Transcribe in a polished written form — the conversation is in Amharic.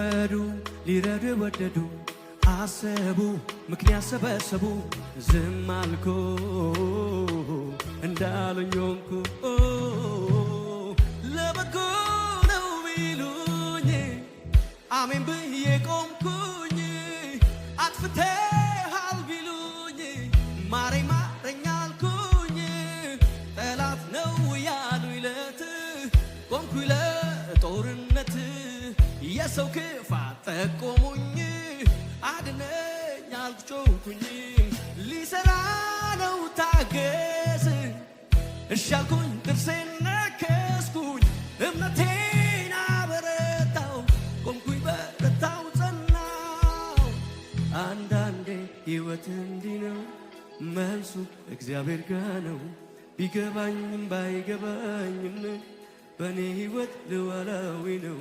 ፈረዱ፣ ሊረዱ የወደዱ አሰቡ፣ ምክንያት ሰበሰቡ። ዝም አልኩ፣ እንዳሉኝ ሆንኩ። ለበጎ ነው ቢሉኝ አሜን ብዬ ቆምኩኝ። አጥፍተሃል ቢሉኝ ማረኝ ማረኝ አልኩኝ። ጠላት ነው ያሉኝ ለት ቆምኩኝ ለጦርነት። የሰው ክፋት ጠቆሙኝ፣ አድነኝ አልኩ ጮህኩኝ። ሊሰራ ነው ታገስ፣ እሺ አልኩኝ፣ ጥርሴን ነከስኩኝ፣ እምነቴን አበረታው፣ ቆምኩኝ፣ በረታው፣ ጸናው። አንዳንዴ ሕይወት እንዲህ ነው፣ መልሱ እግዚአብሔር ጋ ነው። ቢገባኝም ባይገባኝም በእኔ ሕይወት ሉዓላዊ ነው።